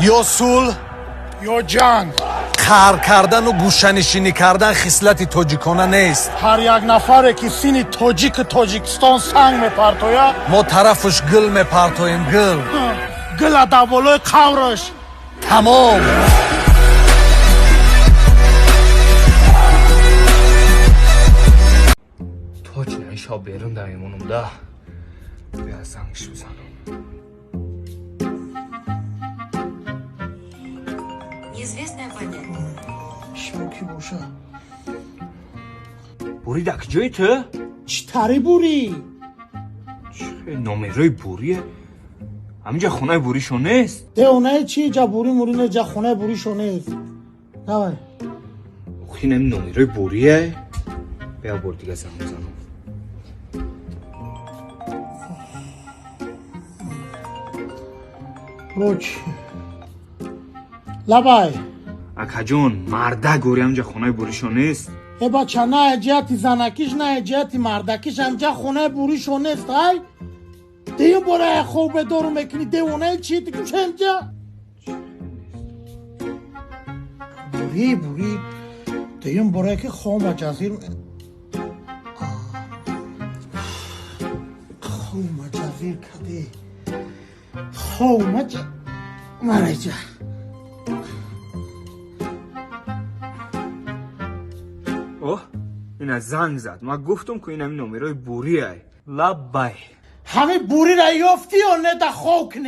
Ё сулҳ, ё ҷанг. Қаҳр кардану гӯшанишинӣ кардан хислати тоҷикона нест. Ҳар як нафаре ки сини тоҷику Тоҷикистон санг мепартояд, мо тарафуш гул мепартоем, гул. Гула дар болои қавраш. Тамом. Точно, ин шаб берун да мемонам да. Бия зангш бизанам. Неизвестный абонент. Шумо ки боша? Бури, да куҷои ту? Чӣ тари бурӣ? Чӣ номерои бурие? Ҳаминҷа хонаи буришо нест? Девонаи чи? Ҷа бурӣ мурӣ не, ҷа хонаи буришо нест. Давай. Охи, инами номерои бурие. Бия, бор дига занг бизанам. Роч, лабай. Акаҷон, марда гори, ҳаминҷа хонаи буришо нест? Э, бача, на ҷиҳати занакиш, на ҷиҳати мардакиш ҳамҷа хонаи буришо нест. Ай, дуюм бора хоб бедору мекунӣ. Девонаи чи тикушемҷа? Бурӣ, бурӣ, дуюм бора ки хома ҷазир, хома ҷазир каде, хома мараҷа. Оҳ, ина занг зад. Ман гуфтам, ку инами номерои бурие. Лаббай. Ҳами бурира ёфтӣ ё не, да хоб кунӣ?